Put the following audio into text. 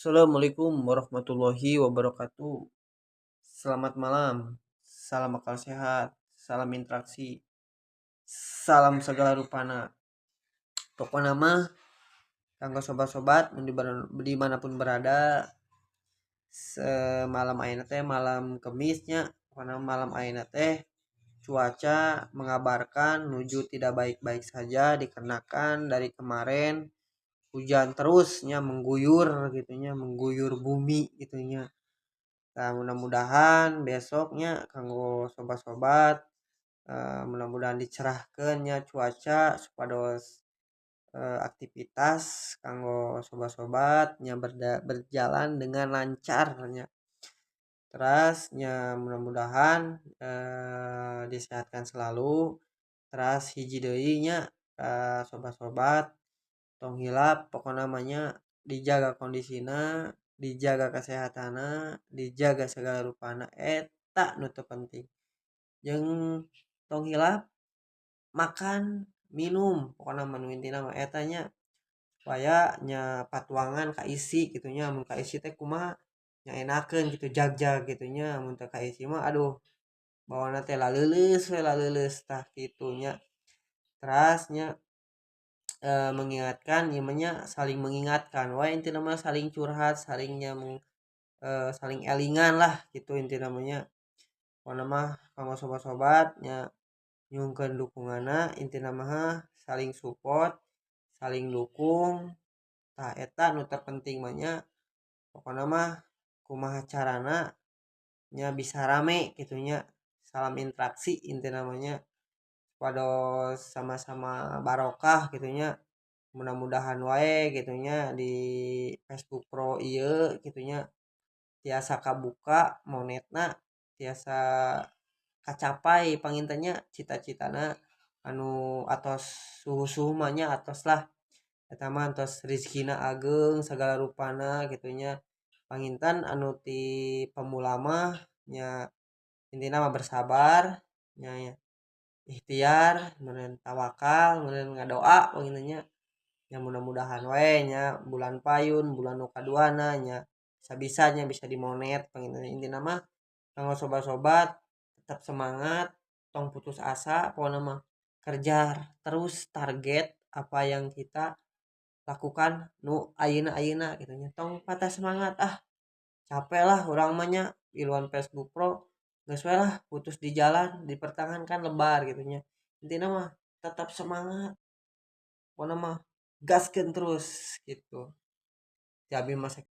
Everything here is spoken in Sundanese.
Assalamualaikum warahmatullahi wabarakatuh. Selamat malam, salam akal sehat, salam interaksi, salam segala rupana. Pokokna mah kanggo sobat-sobat dimanapun berada, semalam ayeuna teh malam Kemisnya, pokokna malam ayeuna teh cuaca mengabarkan nuju tidak baik-baik saja dikarenakan dari kemarin hujan terusnya mengguyur gitunya, mengguyur bumi gitunya. Nah, mudah-mudahan besoknya kanggo sobat-sobat, mudah-mudahan dicerahkeun nya cuaca supados aktivitas kanggo sobat-sobat nya berjalan dengan lancar nya. Teras nya mudah-mudahan disehatkan selalu. Teras hiji deui nya, sobat-sobat tong hilap pokona mah nya dijaga kondisina, dijaga kesehatanna, dijaga segala rupana, eta nu teu penting. Jeung tong hilap makan, minum, pokona mah nu intina mah eta nya, supaya nya patuangan kaisi kitu nya. Mun kaisi teh kumaha nya enakeun kitu jagjag kitu nya, mun teu kaisi mah aduh bawaanna teh laleuleus we laleuleus tah kitu nya. Teras nya mengingatkan ieu mah nya, saling mengingatkan wae intina mah, saling curhat, saling nya saling elingan lah kitu intina mah nya. Pokona mah kanggo sobat-sobat nya nyungkeun dukunganna, intina mah saling support, saling dukung, tah eta nu terpenting mah nya. Pokona mah kumaha carana nya bisa rame kitu nya, salam interaksi intina mah nya, supados sama-sama barokah kitu nya. Mudah-mudahan wae kitu nya di Facebook Pro ieu kitu nya tiasa kabuka monetna, tiasa kacapai panginten nya cita-citana anu atos suhu-suhu mah nya, atos lah eta mah atos rezekina ageng sagala rupana kitu nya. Panginten anu ti pemula mah nya intina mah bersabar nya, ikhtiar meureun tawakal meureun ngadoa panginten nya. Nya mudah-mudahan wae nya bulan payun bulan nu kaduana nya sabisanya bisa dimonet panginten. Intina mah kanggo sobat-sobat tetap semangat, tong putus asa, pokona mah kejar terus target apa yang kita lakukan nu ayeuna-ayeuna kitu nya. Tong patah semangat, ah capek lah urang mah nya iluan Facebook Pro geus we lah putus di jalan dipertahankan lebar kitu nya. Intina mah tetap semangat, pokona mah gaskeun terus gitu. Ti abi mah.